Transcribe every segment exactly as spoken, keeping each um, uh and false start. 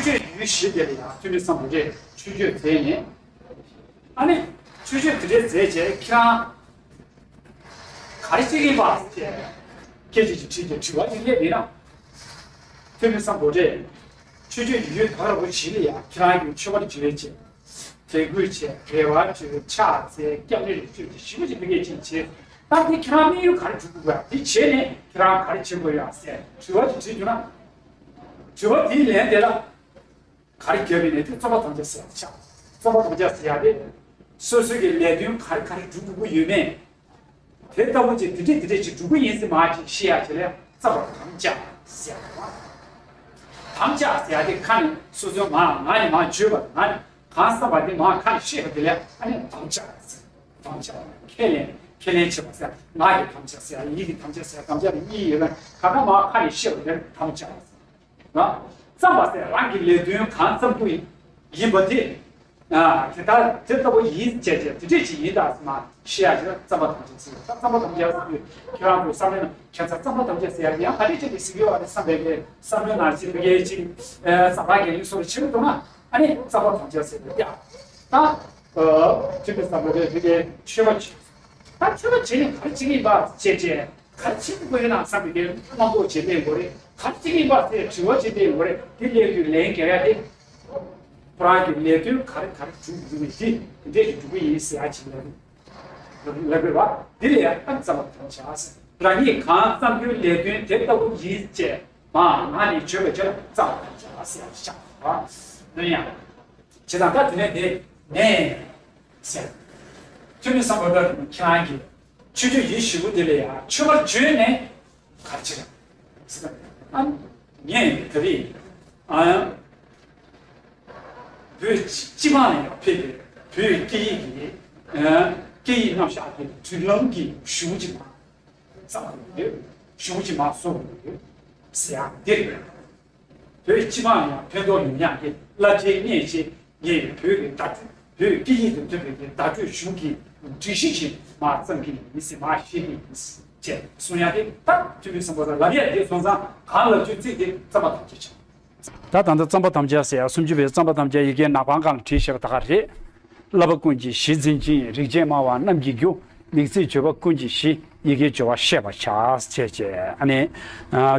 མཆོད་བརྗོད་ཡུལ་བཞི་དེ་ལ་ཡང་ཐུ་མི་སམ་བྷོ་ཊས་མཆོད་བརྗོད་མཛད་ནས། ཨ་ནི་མཆོད་བརྗོད་དེ་འདྲའི་མཛད་བྱས་ཁྱེད་རང་ག་རེ་བྱེད་ཀྱི་ཡིན་པ་ཞེས་སྐད་ཅིག་ཅིག་དྲིས་ཏེ་དྲི་བ་ཅིག་སླེབས་ཡིན་ན། ཐུ་མི་སམ་བྷོ་ཊས་མཆོད་བརྗོད་ཡུལ་དག་ར་བོ་བཞི་ལ་ཡང་ཁྱེད་རང་གིས་མཆོད་པ་བརྗོད་བྱས། དད་གུས་བྱས། དགེ་བ་བརྗོད། ཕྱག་འཚལ། སྐྱབས་གནས་ལ་བརྗོད་དེ་ཞིབ་པོ་ཅིག་དེ་གས་ཅིག་བྱས། ད་དེ་ཁྱེད་རང་དམིགས་ཡུལ་ག་རེ་འགྲུབ་དགོས་པ། དེ་བྱས་ནས་ཁྱེད་རང་ག་རེ་བྱེད་དགོས་ཡོད་ཟེར་དྲི་བ་ཅིག་དྲིས་བྱུང་ན། དྲི་བ་དེའི་ལན་དེ་ལ་ག་རེ་བརྒྱབ་ཡིན་ནས་དེ་རྩོམ་པ་དམ་བཅའ་ཟེར་ཡག་ཆགས། རྩོམ་པ་དམ་བཅའ་ཟེར་ཡག་དེ་སོ་སོའི་གི་ལས་དོན་ག་རེ་ག་རེ་སྒྲུབ་དགོས་ཀྱི་ཡོད་མེད། དེ་ལྟ་བུ་ཅིག་དེ་འདྲས་དེ་འདྲས་ཅིག་སྒྲུབ་ཀྱི་ཡིན་ཟེར་མ་ཅིག་བཤད་ཡག་ཅིག་ལ་རྩོམ་པ་དམ་བཅའ་ཟེར་ཡག་རེད་བ། དམ་བཅའ་ཟེར་ཡག་དེ་ཁ་ནས་སོ་སོའི་མ་ངག་ནས་མ་བརྗོད་པ། ང་ནས་གང་བསམ་པ་དེ་མ་ཁ་ནས་བཤད་པ་དེ་ལ་ཨ་ནི་དམ་བཅའ་ཟེར། དམ་བཅའ། ཁས་ལེན། ཁས་ལེན་བྱེད་པ་ཟེར། ངག་གི་དམ་བཅའ་ཟེར། ཡིད་ཀྱི་དམ་བཅའ་ཟེར། དམ་བཅའ་ནི་གཉིས་ཡོད་པས། གང་ལྟར་མ་ཁ་ནས་བཤད་པ་དེ་ལ་དམ་བཅའ་ཟེར། རང་བསམ་པ་ཟེར། རང་གི་ལས་དོན་གང་བསམ་རྒྱུ་ཡིན་པ་དེ། ཨ། དེ་ལྟར་དེ་ལྟ་བུ་ཡིན་བྱས་བྱས་དེ་འདྲས་ཅིག་ཡིན་ད་ཟེར་མ་བཤད་ཡག་ཅིག་ལ་རྩོམ་པ་དམ་བཅའ་ཟེར། ད་རྩོམ་པ་དམ་བཅའ་ཟེར་དུས་ཁྱེད་རང་ཚོས་བསམ་བློ་ནང་ཁྱད་མཚར་རྩོམ་པ་དམ་བཅའ་ཟེར་ཡག་ཡང་ག་འདྲས་ཅིག་དེ་ཟེར་གྱི་ཡོད་པ་རེད་བསམ་པའི་གི་བསམ་བློ་ནང་ཅིག་བུ་གའི་ཅིག་ཨ། ཟ་ཁང་གི་ལུགས་སྲོལ་ཕྱིན་འདུག་ན། ཨ་ནི་རྩོམ་པ་དམ་བཅའ་ཟེར་དུས་ཡ། ད་ཨ། ཁྱེད་ཀྱི་བསམ་བློ་དེ་བུ་གའི་མཆོད་པ་བྱེད། ད་མཆོད་པ་བྱེད་ནས་ག་རེ་བྱེད་ཀྱི་ཡིན་པ་བྱས་བྱས། ག་རེ་བྱེད་དགོས་ཡོད་ན་བསམ་པའི་གི་དབང་པོ་བྱེད་ལས་དགོས་རེད། ག་རེ་བྱེད་ཀྱི་ཡིན་པ་ཟེར་དྲི་བ་བྱེད་ལས་དགོས་རེད། དེ་སླེབས་དུས་ལན་རྒྱག་ཡག་དེ། ཁོ་རང་གི་ལས་དོན་ག་རེ་ག་རེ་སྒྲུབ་དགོས་མིན་དེ་དེ་འདྲས་ཀྱི་སྒྲུབ་ཀྱི་ཡིན་ཟེར་ཡག་ཅིག་ལབ་ལབ་དགོས་པ། དེ་ལ་ཡང་ཨ་རྩོམ་པ་དམ་བཅའ་ཟེར། རང་ཉིད་གང་བསམ་རྒྱུའི་ལས་དོན་དེ་ལྟ་བུ་ཡིན་ཅེས་མ་ངག་ནས་བརྗོད་པའི་ཕྱིར་རྩོམ་པ་དམ་བཅའ་ཟེར་ཡག་ཅིག་ཆགས་པ། འོན་ཡང་། བྱེད་སྟངས་ད་དེ་ནས་དེ་ནས་ཟེར། ཐུ་མི་སམ་བྷོ་ཊ་ཁྱེད་རང་གིས་མཆོད་བརྗོད་ཡུལ་བཞི་པོ་དེ་ལ་ཡང་མཆོད་པར་བརྗོད་ནས་ག་རེ་བྱེད་ཟེར། ཨ། ངས་ད་རེས་ཨ་བོད་སྤྱི་དམངས་ལ་ཡང་ཕེབས་པའི་བོད་སྐད་ཡིག་གི་ཨ་སྐད་ཡིག་རྣམ་གཞག་གི་སྒྲིག་ལམ་གྱི་གཞུང་ཅིག་མ་བརྩམས་ཡོད། གཞུང་ཅིག་མ་བཟོ་དགོས་ཡོད་ཟེར་ཡག་འདི་རེད། བོད་སྤྱི་དམངས་ཡང་ཕན་ཐོགས་ཡོང་ཡག་གི་བསླབ་བྱའི་གནད་ཆེ་ངས་བོད་ཀྱི་བརྡ་སྤྲོད། བོད་སྐད་ཡིག་དང་མཐུན་པའི་གི་བརྡ་སྤྲོད་གཞུང་གི་སྒྲིག་གཞི་ཞིག་མ་བརྩམས་ཀྱི་ཡིན་ཟེར་མ་བཤད་ཀྱི་ཡིན་ཅེས་གསུང་ཡག་དེ་ད་ཐུ་མི་སམ་བྷོ་ཊ་ལབ་ཡག་དེ་སོང་ཙང་གང་ལབ་རྒྱུ་ཚིག་དེ་རྩོམ་པ་དམ་བཅའ་ཆགས། ད་ད་ལྟ་རྩོམ་པ་དམ་བཅའ་ཟེར་ཡག་སུམ་ཅུ་པའི་རྩོམ་པ་དམ་བཅའ་ཡི་གེ་ནག་པང་སྒང་ལ་བྲིས་བཞག་པ་ད་ག་རེད། བསླབ་པ་ཀུན་གྱི་གཞི་འཛིན་ཅིང་། རིག་བྱེད་སྨྲ་བ་རྣམས་ཀྱི་རྒྱུ། མིང་ཚིག་བརྗོད་པ་ཀུན་གྱི་གཞི། ཡི་གེ་སྦྱོར་བ་ཤེས་པར་བྱ། ཅེས་བྱས་ཨ་ནི་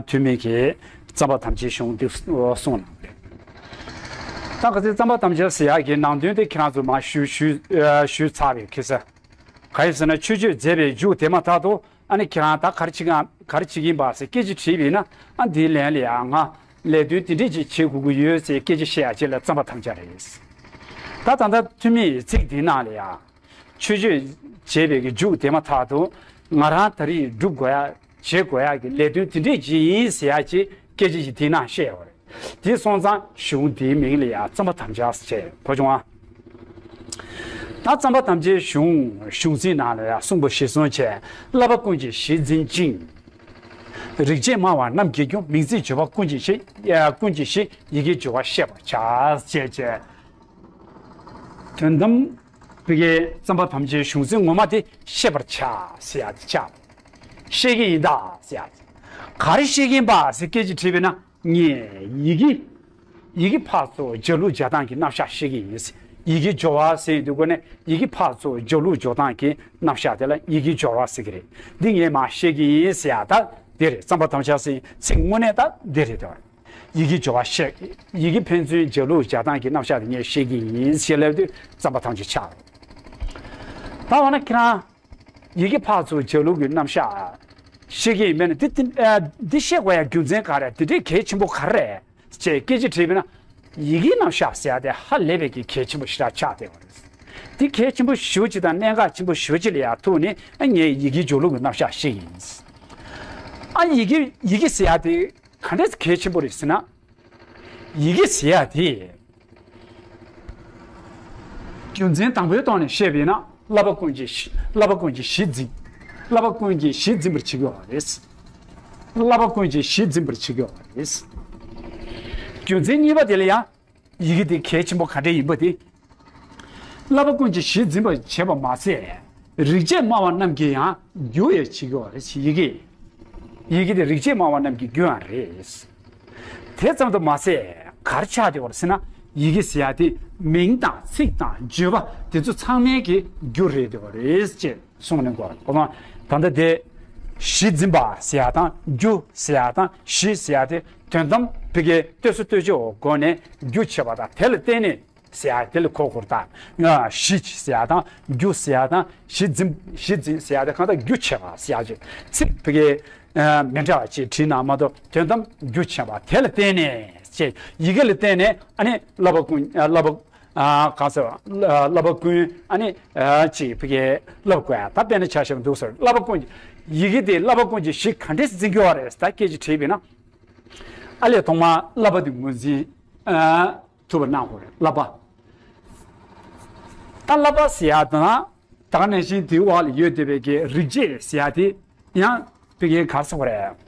ཐུ་མི་གིས་རྩོམ་པ་དམ་བཅའི་གཞུང་འདི་གསུངས་གནང་བ་རེད། ད་ག་ཚོད་རྩོམ་པ་དམ་བཅའ་ཟེར་ཡག་གི་ནང་དོན་དེ་ཁྱེད་རང་ཚོ་མར་ཞུས་ཞུས་ཞུས་ཚར་བའི་ཁ་སང་། གང་ཡིན་ཟེར་ན་མཆོད་བརྗོད་མཛད་པའི་མཇུག་དེ་མ་ཐག་ཏུ། ཨ་ནི་ཁྱེད་རང་ད་ག་རེ་བྱེད་ཀྱི་ག་རེ་བྱེད་ཀྱི་ཡིན་པ་ཟེར་སྐད་ཆ་དྲིས་པ་ཡིན་ན། ཨ་འདིའི་ལན་ལ་ཡང་ང་ལས་དོན་དེ་འདྲས་ཅིག་བྱེད་དགོས་ཀྱི་ཡོད་ཟེར་སྐད་ཆ་བཤད་ཡག་ཅིག་ལ་རྩོམ་པ་དམ་བཅའ་རེད། ད་ད་ལྟ་ཐུ་མིའི་ཚིག་འདིའི་ནང་ལ་ཡང་མཆོད་བརྗོད་བྱས་པའི་གི་མཇུག་དེ་མ་ཐག་ཏུ་ང་རང་ད་རེས་སྒྲུབ་དགོས་ཡག་བྱེད་དགོས་ཡག་གི་ལས་དོན་དེ་འདྲས་ཅིག་ཡིན་ཟེར་ཡག་ཅིག་སྐད་ཆ་ཞིག་དེའི་ནང་བཤད་ཡོད་རེད། དེ་སོང་ཙང་གཞུང་དེའི་མིང་ལ་ཡང་རྩོམ་པ་དམ་བཅའ་ཟེར་བྱས་གོ་བྱུང་ཨ། ད་རྩོམ་པ་དམ་བཅའི་གཞུང་གཞུང་ཚིག་ནང་ལ་ཡང་གསུངས་པ་གཞིར་བཟུང་བྱས། བསླབ་པ་ཀུན་གྱི་གཞི་འཛིན་ཅིང་། རིག་བྱེད་སྨྲ་བ་རྣམས་ཀྱི་རྒྱུ། མིང་ཚིག་བརྗོད་པ་ཀུན་གྱི་གཞི། ཀུན་གྱི་གཞི། ཡི་གེ་སྦྱོར་བ་ཤེས་པར་བྱ། ཅེས་བྱས། དོན་དམ་བོད་ཀྱི་རྩོམ་པ་དམ་བཅའི་གཞུང་ཚིག་ངོ་མ་དེ་ཤེས་པར་བྱ་ཟེར་ཡག་དེ་ཆགས། ཤེས་ཀྱི་ཡིན་ད་ཟེར་ཡག་དེ། ག་རེ་ཤེས་ཀྱི་ཡིན་པ་ཟེར་སྐད་ཆ་དྲིས་པས་ན། ངས་ཡི་གེ་ཡི་གེ་ཕར་ཚུར་སྦྱར་ལུགས་སྦྱར་སྟངས་ཀྱི་རྣམ་གཞག་ཤེས་ཀྱི་ཡིན། ཡི་གེ་སྦྱོར་བ་ཟེར་དུས་སྒོ་ནས་ཡི་གེ་ཕར་ཚུར་སྦྱར་ལུགས་སྦྱོར་སྟངས་ཀྱི་རྣམ་གཞག་དེ་ལ་ཡི་གེ་སྦྱོར་བ་ཟེར་གྱི་རེད། འདི་ངས་མར་ཤེས་ཀྱི་ཡིན་ཟེར་ཡག་ད་འདི་རེད། རྩོམ་པ་དམ་བཅའ་ཟེར་ཚིག་དངོས་གནས་ད་འདི་རེད་དོ། ཡི་གེ་སྦྱོར་བ་ཤེས། ཡི་གེ་ཕན་ཚུན་སྦྱར་ལུགས་སྦྱར་སྟངས་ཀྱི་རྣམ་གཞག་དེ་ངས་ཤེས་ཀྱི་ཡིན་ཞེས་ལབ་དུས་རྩོམ་པ་དམ་བཅའ་ཆགས། ད་འོ་ན་ཁྱེད་རང་ཡི་གེ་ཕར་ཚུར་སྦྱར་ལུགས་ཀྱི་རྣམ་གཞག་ཤེས་ཀྱི་ཡིན་མིན་ན་འདི་འདི་ཨ་འདི་ཤེས་དགོས་ཡག་རྒྱུ་མཚན་ག་རེ། འདི་འདྲའི་གལ་ཆེན་པོ་ག་རེ་རེད་ཅེས་སྐད་ཆ་དྲིས་པས་ན། ཡི་གེའི་རྣམ་གཞག་ཟེར་ཡག་དེ་ཧ་ལས་པའི་གི་གལ་ཆེན་པོ་ཞེ་དྲག་ཆགས་བསྡད་པ་རེད། འདི་གལ་ཆེན་པོ་ཞེ་པོ་ཅིག་དང་གནད་འགག་ཆེན་པོ་ཞེ་པོ་ཅིག་ལ་ཡང་ཐུག་ནས། ཨ་ངས་ཡི་གེ་སྦྱོར་ལུགས་ཀྱི་རྣམ་གཞག་ཤེས་ཀྱི་ཡིན། ཨ་ཡི་གེ་ཡི་གེ་ཟེར་ཡག་དེ་ག་འདྲས་གལ་ཆེན་པོ་རེད་ཟེར་ན། ཡི་གེ་ཟེར་ཡག་དེ། རྒྱུ་མཚན་དང་པོའི་ཐོག་ནས་བཤད་པ་ཡིན་ན། བསླབ་པ་ཀུན་གྱི་གཞི། བསླབ་པ་ཀུན་གྱི་གཞི་འཛིན། བསླབ་པ་ཀུན་གྱི་གཞི་འཛིན་པར་བྱེད་ཀྱི་ཡོད་རེད། བསླབ་པ་ཀུན་གྱི་གཞི་འཛིན་པར་བྱེད་ཀྱི་ཡོད་རེད། རྒྱུ་མཚན་གཉིས་པ་དེ་ལ་ཡང་ཡི་གེ་དེ་གལ་ཆེན་པོ་ག་འདྲ་ཡིན་པ་དེ། བསླབ་པ་ཀུན་གྱི་གཞི་འཛིན་པར་བྱེད་པ་མ་ཟད། རིག་བྱེད་སྨྲ་བ་རྣམས་ཀྱི་ཡང་རྒྱུ་ཡང་བྱེད་ཀྱི་ཡོད་རེད། ཡི་གེ་ཡི་གེ་དེ་རིག་བྱེད་སྨྲ་བ་རྣམས་ཀྱི་རྒྱུ་ཡང་རེད། དེ་ཙམ་དུ་མ་ཟད། ག་རེ་ཆགས་བསྡད་པ་རེད་ཟེར་ན། ཡི་གེ་ཟེར་ཡ་དེ་མིང་དང་ཚིག་དང་བརྗོད་པ་དེ་ཚོ་ཚང་མའི་གི་རྒྱུ་རེད་བསྡད་པ་རེད་ཅེས་གསུངས་ནས་གོ། ད་ལྟ་དེ་གཞི་འཛིན་པ་ཟེར་ཡ་དང་རྒྱུ་ཟེར་ཡ་དང་གཞི་ཟེར་ཡ་དེ་དོན་དམ་བི་གའི་ལྟོས་ས་ལྟོས་བཅས་འོག་སྒོ་ནས་རྒྱུ་བྱས་པ་དང་དེ་ལ་བརྟེན་ནས་ཟེར་ཡ་དེ་ལ་གོ་དགོས་རེད། ད་གཞི་ཟེར་ཡ་དང་རྒྱུ་ཟེར་ཡ་དང་གཞི་འཛིན་གཞི་འཛིན་ཟེར་ཡ་དེ་གང་ལྟར་རྒྱུ་བྱས་པ་ཟེར་ཡ་ཅིག་ཚིག་བི་གའི་མི་འདྲ་བ་ཅིག་བྲིས་ན་མ་གཏོགས་དོན་དམ་རྒྱུ་བྱས་པ་དེ་ལ་བརྟེན་ནས་ཅེས་ཡི་གེ་ལ་བརྟེན་ནས་ཨ་ནི་བསླབ་པ་ཀུན་བསླབ་པ། ཨ་གང་ཟེར་བ། བསླབ་པ་ཀུན་ཨ་ནི་ཨ་ཅིག་བི་གའི་བསླབ་དགོས་ཡ། ད་དཔེར་ན་ཆ་བཞག་འདུག་ཟེར། བསླབ་པ་ཀུན་གྱི་ཡི་གེ་དེ་བསླབ་པ་ཀུན་གྱི་གཞི་ག་འདྲས་འཛིན་གྱི་ཡོད་རེད། ད་སྐད་ཅིག་དྲིས་པས་ན། ཨ་ལས་ཐོག་མར་བསླབ་པ་དེ་ངོས་འཛིན་ཨ་ཐུབ་པ་གནང་དགོས་རེད། བསླབ་པ། ད་བསླབ་པ་ཟེར་ཡ་དང་ད་ག་ནང་བཞིན་དེའི་འོག་ལ་ཡོད་བསྡད་པའི་གི་རིག་བྱེད་ཟེར་ཡ་དེ་ཡང་བི་གའི་ག་རེ་ཟེར་དགོས་རེད།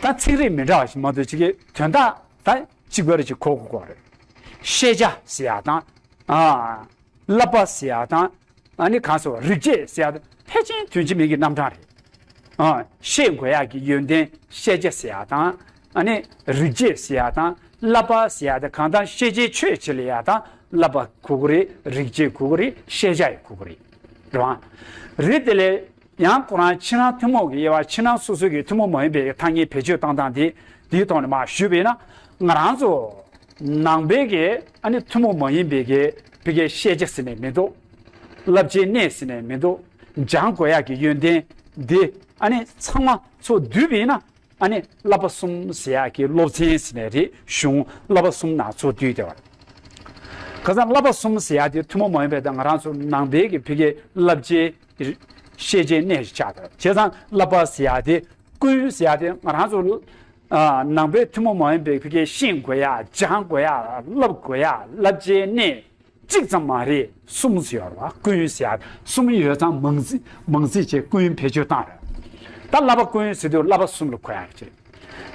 ད་ཚིག་རིགས་མི་འདྲ་བ་ཞིག་མ་གཏོགས་ཅིག་གི་དོན་དག་ད་གཅིག་པ་རེ་ཅིག་གོ་དགོས་རེད། ཤེས་བྱ་ཟེར་ཡ་དང་། ཨ། བསླབ་པ་ཟེར་ཡ་དང་། ཨ་ནི་གང་ཟེར་བ། རིག་བྱེད་ཟེར་ཡ་དང་ཕལ་ཆེར་དོན་གཅིག་མིང་གི་རྣམ་གྲངས་རེད། ཨ། ཤེས་དགོས་ཡ་གི་ཡོན་ཏན་ཤེས་བྱ་ཟེར་ཡ་དང་། ཨ་ནི་རིག་བྱེད་ཟེར་ཡ་དང་བསླབ་པ་ཟེར་ཡ་དང་གང་ལྟར་ཤེས་བྱའི་ཆོས་བྱེད་ལ་ཡ་དང་བསླབ་པ་གོ་གི་རེད། རིག་བྱེད་གོ་གི་རེད། ཤེས་བྱ་ཡི་གོ་གི་རེད། རེད་བ། རེད་དེ་ལས། ཡང་ཁོ་རང་ཕྱི་ནང་ཐུན་མོང་གི་དབྱེ་བ། ཕྱི་ནང་སོ་སོ་གི་ཐུན་མོང་མ་ཡིན་པའི་ཐ་སྙད་བེད་སྤྱོད་བཏང་སྟངས་དེ་དེའི་ཐོག་ནས་མར་ཞུས་པས་ན། ང་རང་ཚོ་ནང་པའི་གི་ཨ་ནི་ཐུན་མོང་མ་ཡིན་པའི་གི་བི་གའི་ཤེས་བྱ་ཟེར་ནས་མི་འདུག་བསླབ་བྱའི་གནས་ཟེར་ནས་མི་འདུག་སྦྱང་དགོས་ཡག་གི་ཡོན་ཏན་དེ་ཨ་ནི་ཚང་མ་ཚོ་བསྡུས་པས་ན། ཨ་ནི་བསླབ་པ་གསུམ་ཟེར་ཡག་གི་སློབ་ཚན་ཟེར་ནས་རེད། གཞུང་བསླབ་པ་གསུམ་ནང་ཚོ་བསྡུས་བསྡད་པ་རེད། ཁ་སང་བསླབ་པ་གསུམ་ཟེར་ཡག་དེ་ཐུན་མོང་མ་ཡིན་པའི་ད་ང་རང་ཚོ་ནང་པའི་གི་བི་གའི་བསླབ་བྱའི་ཤེས་བྱའི་གནས་ཤིག་ཆགས་འདུག་བྱས་ཙང་བསླབ་པ་ཟེར་ཡག་དེ་ཀུན་ཟེར་ཡག་དེ་ང་རང་ཚོ་ཨ་ནང་པའི་ཐུན་མོང་མ་ཡིན་པའི་བི་གའི་ཤེས་དགོས་ཡག་སྦྱང་དགོས་ཡག་བསླབ་དགོས་ཡག་བསླབ་བྱའི་གནས་གཅིག་ཙམ་མ་རེད། གསུམ་ཟེར་ཡོད་རེད་བ། ཀུན་ཟེར་ཡག་གསུམ་ཡོད་ཙང་མང་ཚིག་མང་ཚིག་བྱས་ཀུན་བེད་སྤྱོད་བཏང་རེད། ད་བསླབ་པ་ཀུན་ཟེར་དུས་བསླབ་པ་གསུམ་ལ་གོ་ཡག་ཅིག་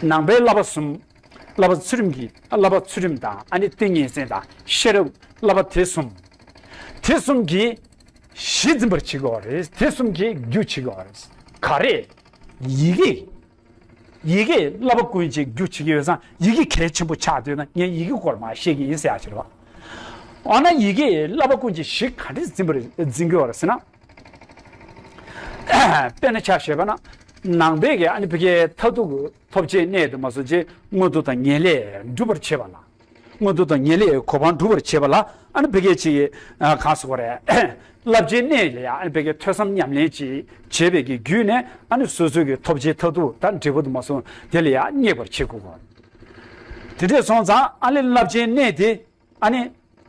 ནང་པའི་བསླབ་པ་གསུམ། བསླབ་པ་ཚུལ་ཁྲིམས་ཀྱི་བསླབ་པ་ཚུལ་ཁྲིམས་དང་ཨ་ནི་ཏིང་ངེ་འཛིན་དང་ཤེས་རབ་བསླབ་པ་དེ་གསུམ། དེ་གསུམ་གྱིས་གཞི་འཛིན་པར་བྱེད་ཀྱི་ཡོད་རེད། དེ་གསུམ་གྱིས་རྒྱུ་བྱེད་ཀྱི་ཡོད་རེད། ག་རེ། ཡི་གེ། ཡི་གེས་བསླབ་པ་ཀུན་གྱི་རྒྱུ་བྱེད་ཀྱི་ཡོད་ཙང་ཡི་གེ་གལ་ཆེན་པོ་ཆགས་འདུག་ན་ངས་ཡི་གེ་སྐོར་མར་བཤད་ཀྱི་ཡིན་ཟེར་ཡག་ཅིག་རེད་བ། འོ་ན་ཡི་གེས་བསླབ་པ་ཀུན་གྱི་གཞི་ག་འདྲས་འཛིན་པར་འཛིན་གྱི་ཡོད་རེད་ཟེར་ན། དཔེར་ན་ཆ་བཞག་པ་ན། ནང་པའི་གི་ཨ་ནི་བི་གའི་མཐར་ཐུག་གི་ཐོབ་བྱའི་གནས་དུ་མ་སོང་ཅིག་མངོན་མཐོ་དང་ངེས་ལེགས་འགྲུབ་པར་བྱེད་པ་ལ། མངོན་མཐོ་དང་ངེས་ལེགས་གོ་འཕང་འགྲུབ་པར་བྱེད་པ་ལ་ཨ་ནི་བི་གའི་ཅིག་གང་ཟེར་དགོས་རེད། བསླབ་བྱའི་གནས་ལ་ཡང་ཨ་ནི་བི་གའི་ཐོས་བསམ་ཉམས་ལེན་ཅིག་བྱེད་པའི་གི་བརྒྱུད་ནས་ཨ་ནི་སོ་སོའི་གི་ཐོབ་བྱའི་མཐར་ཐུག་དང་འབྲས་བུ་དུ་མ་སོང་དེ་ལ་ཡང་བསྙེག་པར་བྱེད་དགོས་གོ། དེ་འདྲས་སོང་ཙང་ཨ་ནི་བསླབ་བྱའི་གནས་དེ། ཨ་ནི།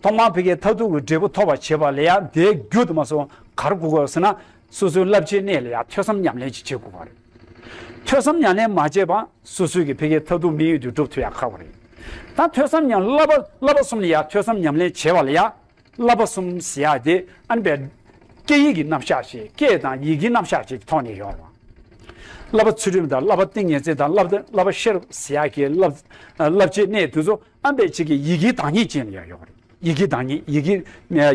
ཐོག་མར་བི་གའི་མཐར་ཐུག་གི་འབྲས་བུ་ཐོབ་པར་བྱེད་པ་ལ་ཡང་དེའི་རྒྱུ་དུ་མ་སོང་ག་རེ་དགོས་ཀྱི་ཡོད་ཟེར་ན། སོ་སོའི་བསླབ་བྱའི་གནས་ལ་ཡང་ཐོས་བསམ་ཉམས་ལེན་ཅིག་བྱེད་དགོས་པ་རེད། ཐོས་བསམ་ཉམས་ལེན་མ་བྱས་པ་སོ་སོའི་གི་བི་གའི་མཐར་ཐུག་དམིགས་ཡུལ་དེ་འགྲུབ་ཐུབ་ཡག་ཁག་པོ་རེད། ད་ཐོས་བསམ་ཉམས་བསླབ་པ་བསླབ་པ་གསུམ་ལ་ཡང་ཐོས་བསམ་ཉམས་ལེན་བྱེད་པ་ལ་ཡང་བསླབ་པ་གསུམ་ཟེར་ཡག་དེ་ཨ་ནི་བའི་སྐད་ཡིག་གི་རྣམ་གཞག་ཅིག་སྐད་དང་ཡི་གེའི་རྣམ་གཞག་ཅིག་གི་ཐོག་ནས་ཡོད་རེད། བསླབ་པ་ཚུལ་ཁྲིམས་དང་བསླབ་པ་ཏིང་ངེ་འཛིན་དང་བསླབ་བསླབ་པ་ཤེས་རབ་ཟེར་ཡག་གི་བསླབ་བསླབ་བྱའི་གནས་དེ་ཚོ་ཨ་ནི་བའི་ཅིག་གི་ཡི་གེའི་བདག་ཉིད་ཅན་ལ་ཡང་ཡོད་རེད། ཡི་གེའི་བདག་ཉིད་ཡི་གེ་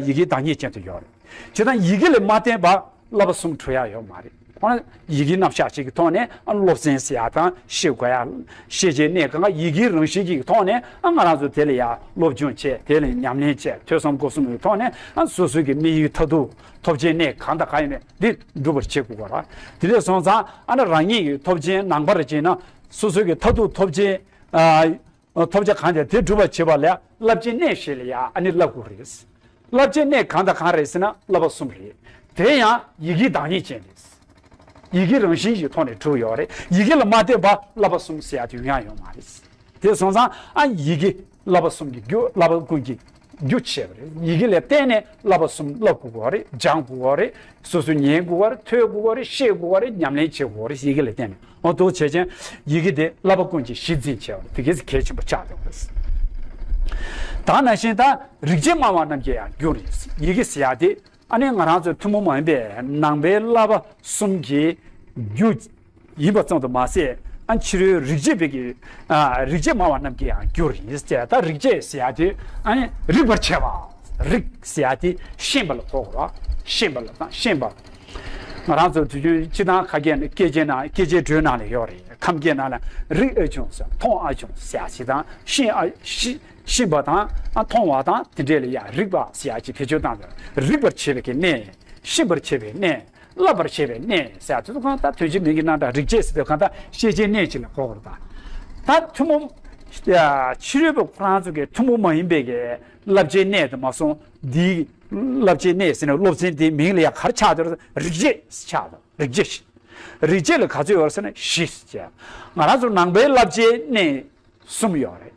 ཡི་གེའི་བདག་ཉིད་ཅན་དུ་ཡོད་རེད། བྱས་ཙང་ཡི་གེ་ལས་མ་བརྟེན་པར་བསླབ་པ་གསུམ་གྲུབ་ཡག་ཡོད་མ་རེད། འོ་ན་ཡི་གེའི་རྣམ་གཞག་ཅིག་གི་ཐོག་ནས་ཨ་སློབ་ཚན་ཟེར་ཡག་དང་ཤེས་དགོས་ཡག་ཤེས་བྱའི་གནས་གང་ག་ཡི་གེའི་རང་བཞིན་གཅིག་གི་ཐོག་ནས་ཨ་ང་རང་ཚོ་དེ་ལ་ཡང་སློབ་སྦྱོང་བྱས་དེ་ལ་ཉམས་ལེན་བྱས་ཐོས་བསམ་སྒོམ་གསུམ་གྱི་ཐོག་ནས་ཨ་སོ་སོའི་གི་དམིགས་ཡུལ་མཐར་ཐུག་ཐོབ་བྱའི་གནས་གང་དང་གང་ཡིན་ནའི་འདི་འགྲུབ་པར་བྱེད་དགོས་པ་རེད། དེ་འདྲས་སོང་ཙང་ཨ་ནི་རང་ཉིད་ཀྱི་ཐོབ་ཆེན་ནང་པར་བྱས་ན་སོ་སོའི་གི་མཐར་ཐུག་ཐོབ་ཆེན་ཨ། ཐོབ་བྱ་གང་དེ་དེ་སྒྲུབ་པར་བྱེད་པ་ལ་བསླབ་བྱའི་གནས་ཞེས་ལ་ཡང་ཨ་ནི་བསླབ་དགོས་རེད། བསླབ་བྱའི་གནས་གང་དང་གང་རེད་ཟེར་ན་བསླབ་པ་གསུམ་རེད། དེ་ཡང་ཡི་གེའི་བདག་ཉིད་ཅན་རེད། ཡི་གེ་རང་བཞིན་གྱི་ཐོག་ནས་གྲུབ་ཡོད་རེད། ཡི་གེ་ལ་མ་བརྟེན་པར་བསླབ་པ་གསུམ་ཟེར་ཡག་དེ་ཡོང་ཡག་ཡོད་མ་རེད། དེ་སོང་ཙང་ཨ་ཡི་གེ་བསླབ་པ་གསུམ་གྱི་རྒྱུ་བསླབ་པ་ཀུན་གྱི་རྒྱུ་བྱས་པ་རེད། ཡི་གེ་ལ་བརྟེན་ནས་བསླབ་པ་གསུམ་བསླབ་དགོས་ཀྱི་ཡོད་རེད། སྦྱང་དགོས་ཀྱི་ཡོད་རེད། སོ་སོས་ཉན་དགོས་པ་རེད། ཐོས་དགོས་པ་རེད། ཤེས་དགོས་པ་རེད། ཉམས་ལེན་བྱེད་དགོས་པ་རེད། ཡི་གེ་ལ་བརྟེན་ནས་འོ་འདུག་བྱས་ཙང་ཡི་གེ་དེ་བསླབ་པ་ཀུན་གྱི་གཞི་འཛིན་བྱས་པ་རེད། དེ་གལ་ཆེན་པོ་ཆགས་ཡོད་པ་རེད། ད་ནང་བཞིན་ད་རིག་བྱེད་སྨྲ་བ་རྣམས་ཀྱི་ཡང་རྒྱུ་རེད། ཡི་གེ་ཟེར་ཡག་དེ་ཨ་ནི་ང་རང་ཚོའི་ཐུན་མོང་མ་ཡིན་པའི་ནང་པའི་བསླབ་པ་གསུམ་གྱི་རྒྱུ་ཡིན་པ་ཙམ་དུ་མ་ཟད་ཨ་ཕྱི་རོལ་རིག་བྱེད་པའི་གི་ཨ་རིག་བྱེད་སྨྲ་བ་རྣམས་ཀྱི་ཡང་རྒྱུ་རེད་ཟེར། ད་རིག་བྱེད་ཟེར་ཡག་དེ་ཨ་ནི་རིག་པར་བྱེད་པ། རིག་ཟེར་ཡག་དེ་ཤེས་པ་ལ་གོ་དགོས་པ། ཤེས་པ་ལ་དང་ཤེས་པ། ང་རང་ཚོ་དུས་རྒྱུན་སྤྱི་བཏང་ཁ་སྐད་ནང་སྐད་ཆའི་ནང་སྐད་ཆའི་འགྲོས་ནང་ལ་ཡོད་རེད། ཐམས་ཅད་ནང་ལ་རིག་ཨ་བྱུང་ཟེར། མཐོང་ཨ་བྱུང་ཟེར་ཡ་ཞིག་དང་། ཤེས་ཨ་ཤེས་ཤེས་པ་དང་། ཨ་མཐོང་བ་དང་། དེ་འདྲས་ལ་ཡ་རིག་པ་ཟེར་ཡ་ཅིག་བེད་སྤྱོད་བཏང་ཡོད། རིག་པར་བྱེད་པའི་གི་གནས། ཤེས་པར་བྱེད་པའི་གནས། བསླབ་པར་བྱེད་པའི་གནས་ཟེར་ཡ་དེ་ཚོ་གང་ལྟར་དོན་གཅིག་མིང་གི་རྣམ་གྲངས་རིག་བྱེད་ཟེར་དུས་གང་ལྟར་ཤེས་བྱའི་གནས་ཅིག་ལ་གོ་དགོས་རེད་ད། ད་ཐུན་མོང་ཕྱི་རོལ་པ་ཁོ་རང་ཚོ་གི་ཐུན་མོང་མ་ཡིན་པའི་གི་བསླབ་བྱའི་གནས་དུ་མ་སོང་། འདིའི་བསླབ་བྱའི་གནས་ཟེར་ན་སློབ་ཚན་དེའི་མིང་ལ་ཡ་ག་རེ་ཆགས་འདུག་རིག་བྱེད་ཆགས་འདུག་རིག་བྱེད་བཞི། རིག་བྱེད་ལ་ག་ཚོད་ཡོད་ཟེར་ན་བཞི་ཟེར། ང་རང་ཚོ་ནང་པའི་བསླབ་བྱའི་གནས་གསུམ་ཡོད་རེད།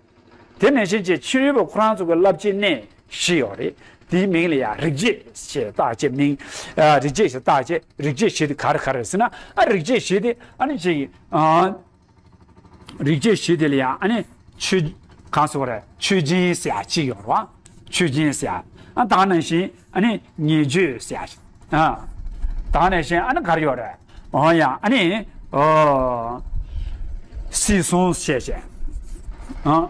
དེ་ནང་བཞིན་བྱས་ཕྱི་རོལ་པ་ཁོ་རང་ཚོ་གི་བསླབ་བྱའི་གནས་བཞི་ཡོད་རེད། དེའི་མིང་ལ་ཡང་རིག་བྱེད་ཅེས་བཏགས་བྱས། མིང་ཨ་རིག་བྱེད་ཅེས་བཏགས་བྱས། རིག་བྱེད་བཞི་དེ་ག་རེ་ག་རེ་ཟེར་ན། ཨ་རིག་བྱེད་བཞི་དེ་ཨ་ནི་ཅིག་ཨ་རིག་བྱེད་བཞི་དེ་ལ་ཡང་ཨ་ནི་ཆོས་གང་ཟེར་བ་རེད། ཆོས་སྦྱིན་ཟེར་ཡ་གཅིག་ཡོད་རེད་བ། ཆོས་སྦྱིན་ཟེར་ཡ། ཨ་ད་ག་ནང་བཞིན་ཨ་ནི་ཉེས་སྤྱོད་ཟེར་ཡ། ཨ་ད་ག་ནང་བཞིན་ཨ་ནི་ག་རེ་ཡོད་རེད། འོ་ཡ། ཨ་ནི་ཨོ་སྲིད་གསུམ་ཟེར་བྱས། ཨ་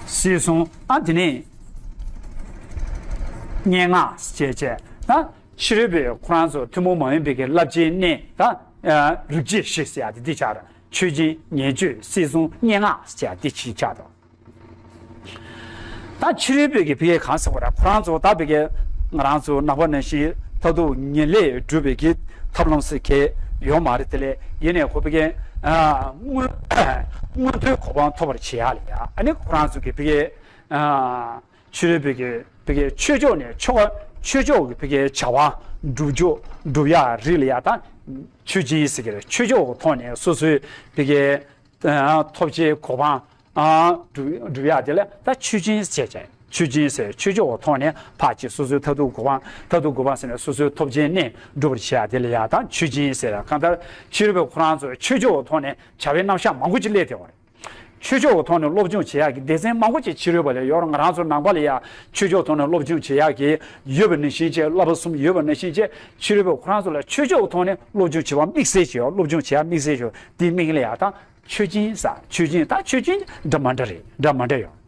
སྲིད་གསུམ། ཨ་དེ་ནས་སྙན་ངག་ཟེར་བྱས། ད་ཕྱི་རོལ་པའི་ཁོ་རང་ཚོ་ཐུན་མོང་མ་ཡིན་པའི་གི་བསླབ་བྱའི་གནས། ད་རིག་བྱེད་བཞི་ཟེར་ཡ་དེ་འདི་ཆགས་རེད། ཆོས་སྦྱིན། ཉེས་སྤྱོད། སྲིད་གསུམ། སྙན་ངག་ཟེར་ཡ་འདི་གཅིག་ཆགས་འདུག་ད་ཕྱི་རོལ་པའི་གི་ཕ་གི་གང་ཟེར་བ་རེད། ཁོ་རང་ཚོ་ད་ཕ་གི་ང་རང་ཚོ་ནང་པ་ནང་བཞིན་མཐར་ཐུག་ངེས་ལེགས་སྒྲུབ་པའི་གི་ཐབས་ལམ་ཟེར་གི་ཡོད་མ་རེད། དེ་ལས་ཡིན་ནའི་ཁོ་ཕ་གི་ཨ་མངོན་མངོན་མཐོའི་གོ་འཕང་ཐོབ་པར་བྱེད་ཡ་ལ་ཡ། ཨ་ནི་ཁོ་རང་ཚོ་གི་ཕ་གི་ཨ་ཕྱི་རོལ་པའི་གི་ཕ་གི་ཆོས་ཕྱོགས་ནས་ཆོས་ཆོས་ཕྱོགས་ཀྱི་ཕ་གི་བྱ་བ་སྒྲུབ་ཕྱོགས་སྒྲུབ་ཡ་རིགས་ལ་ཡ་ད་ཆོས་སྦྱིན་ཟེར་གི་རེད། ཆོས་ཕྱོགས་ཀྱི་ཐོག་ནས་སོ་སོའི་ཕ་གི་ཐོབ་བྱའི་གོ་འཕང་ཨ་སྒྲུབ་སྒྲུབ་ཡ་དེ་ལ་ད་ཆོས་སྦྱིན་ཟེར་བྱས། ཆོས་སྦྱིན་ཟེར། ཆོས་ཕྱོགས་ཀྱི་ཐོག་ནས་ཕར་ཅིག་སོ་སོའི་མཐར་ཐུག་གོ་འཕང་། མཐར་ཐུག་གོ་འཕང་ཟེར་ནས་སོ་སོའི་ཐོབ་བྱའི་གནས་སྒྲུབ་པར་བྱེད་ཡ་དེ་ལ་ཡ་ད་ཆོས་སྦྱིན་ཟེར། གང་ལྟར་ཕྱི་རོལ་པའི་ཁོ་རང་ཚོ་ཆོས་ཕྱོགས་ཀྱི་ཐོག་ནས་བྱ་བའི་རྣམ་གཞག་མང་པོ་ཅིག་སླེབས་བསྡད་པ་རེད། ཆོས་ཕྱོགས་ཀྱི་ཐོག་ནས་སློབ་སྦྱོང་བྱེད་ཡག་གི་སྡེ་ཚན་མང་པོ་ཅིག་ཕྱི་རོལ་པ་ལ་ཡོད་རེད། ང་རང་ཚོ་ནང་པ་ལ་ཡ་ཆོས་ཕྱོགས་ཐོག་ནས་སློབ་སྦྱོང་བྱེད་ཡག་གི་ཡོད་པ་ནང་བཞིན་བྱས། བསླབ་པ་གསུམ་ཡོད་པ་ནང་བཞིན་བྱས། ཕྱི་རོལ་པ་ཁོ་རང་ཚོ་ལ་ཆོས་ཕྱོགས་ཀྱི་ཐོག་ནས་སློབ་སྦྱོང་བྱེད་པ་དམིགས་བསལ་ཅིག་ཡོད། སློབ་སྦྱོང་བྱེད་ཡག་དམིགས་བསལ་ཅིག་ཡོད། དེའི་མིང་ལ་ཡ་ད་ཆོས་སྦྱིན་ཟེར། ཆོས་སྦྱིན། ད་ཆོས་སྦྱིན་འདྲ་མི་འདྲ་རེད། འདྲ་མི་འདྲ་ཡོད།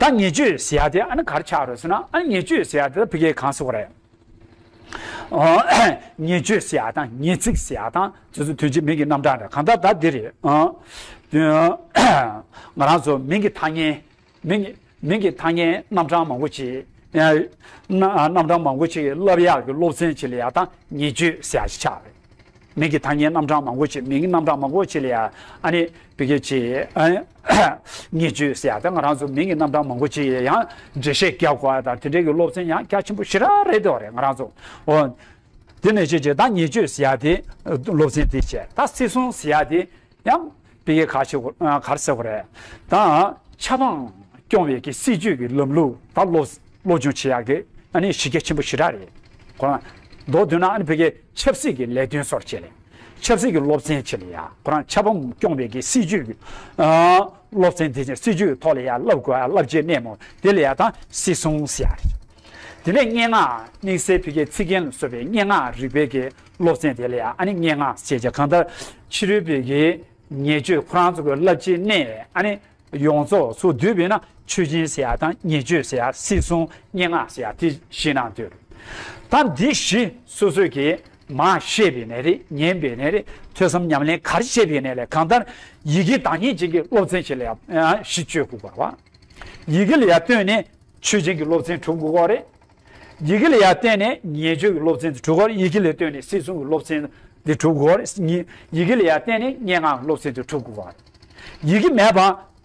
ད་ཉེས་སྤྱོད་ཟེར་ཡ་དེ་ཨ་ནི་ག་རེ་ཆགས་རེད་ཟེར་ན། ཨ་ནི་ཉེས་སྤྱོད་ཟེར་ཡ་དེ་ཕ་གིའི་གང་ཟེར་བ་རེད། ཨོ། ཉེས་སྤྱོད་ཟེར་ཡ་དང་ཉེས་ཚིག་ཟེར་ཡ་དང་དེ་ཚོ་དོན་གཅིག་མིང་གི་རྣམ་གྲངས་རེད། གང་ལྟར་ད་འདི་རེད། ཨོ། ང་རང་ཚོ་མིང་གི་ཐ་སྙད། མིང་མིང་གི་ཐ་སྙད་རྣམ་གྲངས་མང་པོ་ཅིག་ཡ། རྣམ་རྣམ་གྲངས་མང་པོ་ཅིག་བསླབ་ཡག་གི་སློབ་ཚན་ཅིག་ལ་ཡ་ད་ཉེས་སྤྱོད་ཟེར་ཡ་ཞིག་ཆགས་རེད། མིང་གི་ཐ་སྙད་རྣམ་གྲངས་མང་པོ་ཅིག་མིང་གི་རྣམ་གྲངས་མང་པོ་ཅིག་ལ་ཡ་ཨ་ནི་ཕ་གི་ཅིག་ཨ་ཉེས་སྤྱོད་ཟེར་ཡ་ད་ང་རང་ཚོ་མིང་གི་རྣམ་གྲངས་མང་པོ་ཅིག་ཡང་འགྲེལ་བཤད་རྒྱག་དགོས་ཡ་དང་དེ་འདྲའི་གི་སློབ་ཚན་ཡང་རྒྱ་ཆེན་པོ་ཞེ་དྲག་རེད་འདུག་རེད། ང་རང་ཚོ་འོ། དེ་ནས་བྱས་བྱས་ད་ཉེས་སྤྱོད་ཟེར་ཡ་དེ་སློབ་ཚན་དེ་བྱས། ད་སྲིད་གསུམ་ཟེར་ཡ་དེ་ཡང་ཕ་གི་ག་ཞིག་ག་རེ་ཟེར་དགོས་རེད། ད་ཆབ་འབངས་སྐྱོང་བའི་གི་སྲིད་ཇུས་ཀྱི་ལམ་ལུགས་ད་སློབ་སློབ་སྦྱོང་བྱེད་ཡག་གི་ཨ་ནི་གཞི་རྒྱ་ཆེན་པོ་ཞེ་དྲག་རེད། ཁོ་རང་མདོར་བསྡུས་ན་ཨ་ནི་ཕ་གི་ཆབ་སྲིད་ཀྱི་ལས་དོན་སོགས་བྱས་ནས་ཆབ་སྲིད་ཀྱི་སློབ་ཚན་བྱས་ནས་ཡ་ཁོ་རང་ཆབ་འབངས་སྐྱོང་བའི་གི་སྲིད་ཇུས་ཀྱི་ཨ་སློབ་ཚན་དེ་བཞིན་སྲིད་ཇུས་ཀྱི་ཐོག་ལ་ཡ་བསླབ་དགོས་ཡ་བསླབ་བྱའི་གནས་མོ་དེ་ལ་ཡ་ད་སྲིད་གསུམ་ཟེར་ཡ་རེད། དེ་ནས་སྙན་ངག་དམིགས་བསལ་ཕ་གིའི་ཚིག་རྒྱན་ལ་སོགས་པའི་སྙན་ངག་རིག་པའི་གི་སློབ་ཚན་དེ་ལ་ཡ་ཨ་ནི་སྙན་ངག་ཟེར་བྱས། གང་ལྟར་ཕྱི་རོལ་པའི་གི་ཉེས་སྤྱོད་ཁོ་རང་ཚོ་གི་བསླབ་བྱའི་གནས་ཨ་ནི་ཡོངས་རྫོགས་ཚུར་བསྡུས་པས་ན་ཆོས་སྦྱིན་ཟེར་ཡ་དང་ཉེས་སྤྱོད་ཟེར་ཡ། སྲིད་གསུམ། སྙན་ངག་ཟེར་ཡ་དེ་བཞི་ནང་འདུས། ད་འདི་བཞི་སོ་སོས་ཀྱིས་མར་ཤེས་པའི་ནས་རེད། ཉན་པའི་ནས་རེད། ཐོས་བསམ་ཉམས་ལེན་ག་རེ་བྱས་པའི་ནས་ལས་གང་ལྟར་ཡི་གེ་བདག་ཉིད་ཅན་གྱི་སློབ་ཚན་ཞིག་ལ་ཡང་གཞི་བཅོལ་དགོས་པ་རེད་བ། ཡི་གེ་ལ་ཡང་ལྟོས་ནས་ཆོས་སྦྱིན་གྱི་སློབ་ཚན་གྲུབ་དགོས་པ་རེད། ཡི་གེ་ལ་ཡང་བརྟེན་ནས་ཉེས་སྤྱོད་ཀྱི་སློབ་ཚན་དེ་གྲུབ་དགོས་རེད། ཡི་གེ་ལ་ལྟོས་ནས་སྲིད་གསུམ་གྱི་སློབ་ཚན་དེ་གྲུབ་དགོས་རེད། ཉི་ཡི་གེ་ལ་ཡང་བརྟེན་ནས་སྙན་ངག་སློབ་ཚན་དེ་གྲུབ་དགོས་པ་རེད། ཡི་གེ་མེད་པ་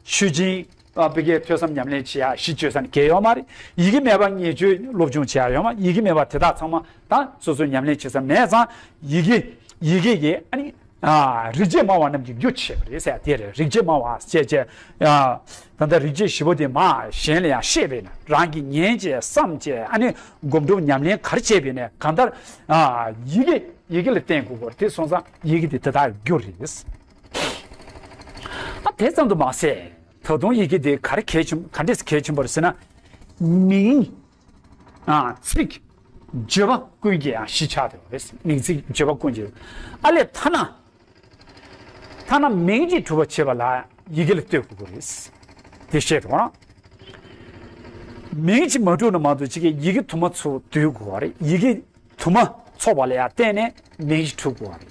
ཆོས་སྦྱིན་ཨ་ཕ་གིའི་ཐོས་བསམ་ཉམས་ལེན་བྱེད་ཡ་གཞི་བཅོལ་ས་ནི་གལ་ཡོད་མ་རེད། ཡི་གེ་མེད་པ་ཉེས་སྤྱོད་སློབ་སྦྱོང་བྱེད་ཡ་ཡོད་མ། ཡི་གེ་མེད་པ་དེ་དག་ཚང་མ་ད་སོ་སོའི་ཉམས་ལེན་བྱེད་ས་མེད་ཙང་ཡི་གེ་ཡི་གེ་གི་ཨ་ནི། ཨ། རིག་བྱེད་སྨྲ་བ་རྣམས་ཀྱི་རྒྱུ་བྱེད་པ་རེད་ཟེར་ཡ་དེ་རེད། རིག་བྱེད་སྨྲ་བ་ཞེས་བྱས། ཨ། ད་ལྟ་རིག་བྱེད་བཞི་པོ་དེ་མར་གཞན་ལ་ཡང་བཤད་པས་ན་རང་གིས་ཉན་བྱས་བསམ་བྱས་ཨ་ནི་སྒོམ་སྒྲུབ་ཉམས་ལེན་ག་རེ་བྱས་པས་ན་གང་ལྟར། ཨ། ཡི་གེ་ཡི་གེ་ལ་བརྟེན་དགོས་པ་རེད། དེ་སོང་ཙང་ཡི་གེ་དེ་དེ་དག་རྒྱུ་རེད། ཨ། དེ་ཙམ་དུ་མ་ཟད་ད་དུང་ཡི་གེ་དེ་ག་རེ་གལ་ཆེན་ག་འདྲས་གལ་ཆེན་པོ་རེད་ཟེར་ན། མིང་། ཨ། ཚིག་བརྗོད་པ་ཀུན་གྱི་ཡང་གཞི་ཆགས་འདུག་རེད། མིང་ཚིག་བརྗོད་པ་ཀུན་གྱི། ཨ་ལས་ཐ་ན། ཐ་ན་མིང་ཅིག་གྲུབ་པ་བྱེད་པ་ལ་ཡི་གེ་ལ་ལྟོས་དགོས་ཀྱི་རེད། དེ་བཤད་འགྲོ་ན། མིང་ཅིག་མ་གྲུབ་ན་མ་གཏོགས་ཅིག་གི་ཡི་གེ་དུ་མ་ཚུར་བསྡུ་དགོས་པ་རེད། ཡི་གེ་དུ་མ་ཚོགས་པ་ལ་ཡང་བརྟེན་ནས་མིང་ཅིག་གྲུབ་དགོས་པ་རེད།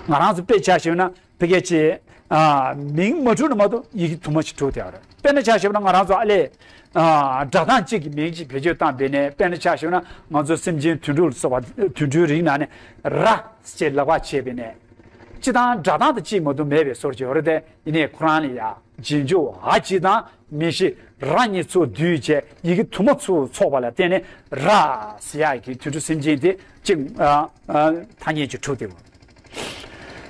ང་རང་ཚོ་དཔེ་ཆ་བཞག་ན། ཕ་གི་ཅིག་ཨ་མིང་མ་གྲུབ་ན་མ་གཏོགས་ཡི་གེ་དུ་མ་ཞིག་གྲུབ་བསྡད་ཡོད་རེད། དཔེར་ན་ཆ་བཞག་ན་ང་རང་ཚོ་ཨ་ལས་ཨ་སྒྲ་གདངས་གཅིག་གི་མིང་ཅིག་བེད་སྤྱོད་བཏང་བས་ནས། དཔེར་ན་ཆ་བཞག་ན་ང་ཚོ་སེམས་ཅན་དུད་འགྲོ་ལ་སོགས་པ་དུད་འགྲོའི་རིགས་ནང་ནས་ར་ཞེས་ལབ་པ་བྱས་པས་ནས། སྤྱིར་བཏང་སྒྲ་གདངས་དང་གཅིག་མ་གཏོགས་མེད་པའི་བཟོ་འདྲ་ཅིག་ཡོད་རེད་དེ། ཡིན་ནའི་ཁོ་རང་ལ་ཡ་རྗེས་འཇུག་འ་གཅིག་དང་མིང་གཞི་ར་གཉིས་ཚུར་བསྡུས་བྱས་ཡི་གེ་དུ་མ་ཚུར་ཚོགས་པ་ལ་བརྟེན་ནས་ར་ཟེར་ཡག་གི་དུད་འགྲོ་སེམས་ཅན་དེ་གཅིག་ཨ་ཨ་ཐ་སྙད་ཅིག་གྲུབ་བསྡད་ཡོད།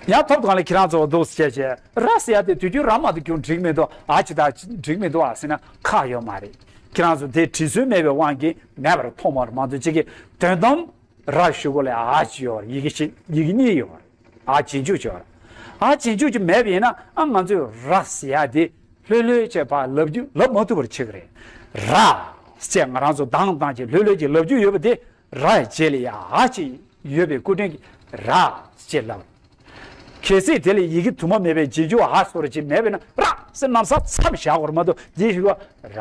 ཡང་ཐོབ་གང་ལ་ཁྱེད་རང་ཚོ་འདུག་སེ་བྱས་བྱས་ར་ཟེར་ཡག་དེ་དུས་རྒྱུན་ར་མ་གཏོགས་ཁྱོད་འགྲིག་མི་འདུག་འ་གཅིག་དང་འགྲིག་མི་འདུག་ཨ་ཟེར་ན་ཁག་ཡོད་མ་རེད། ཁྱེད་རང་ཚོ་དེ་བྲིས་སྲོལ་མེད་པའི་དབང་གིས་མེད་པར་མཐོང་བ་རེད་མ་གཏོགས། གཅིག་གི་དོན་དམ་ར་ཞུ་གོ་ལ་འ་གཅིག་ཡོད་རེད། ཡི་གེ་གཅིག་ཡི་གེ་གཉིས་ཡོད་རེད། འ་རྗེས་འཇུག་ཅིག་ཡོད་རེད། འ་རྗེས་འཇུག་ཅིག་མེད་པ་ཡིན་ན་ཨ་ང་ཚོས་ར་ཟེར་ཡག་དེ་ལྷོད་ལྷོད་བྱས་ཕར་ལབ་རྒྱུ་ལབ་མ་ཐུབ་པར་བྱེད་ཀྱི་རེད། ར་ཟེར་ང་རང་ཚོ་དང་དང་ཅིག་ལྷོད་ལྷོད་ཅིག་ལབ་རྒྱུ་ཡོད་པ་དེ་ར་རྗེས་ལ་ཡ་འ་གཅིག་ཡོད་པའི་སྐུ་དྲིན་གྱིས་ར་ཅེས་ལབ། གལ་སྲིད་དེ་ལ་ཡི་གེ་དུ་མ་མེད་པའི་རྗེས་འཇུག་འ་སོགས་ཅིག་མེད་པས་ན་ར་ཟེར་ན་ས་མཚམས་བཞག་དགོས་རེད་མ་གཏོགས། དེའི་གཞུག་ལ་ར་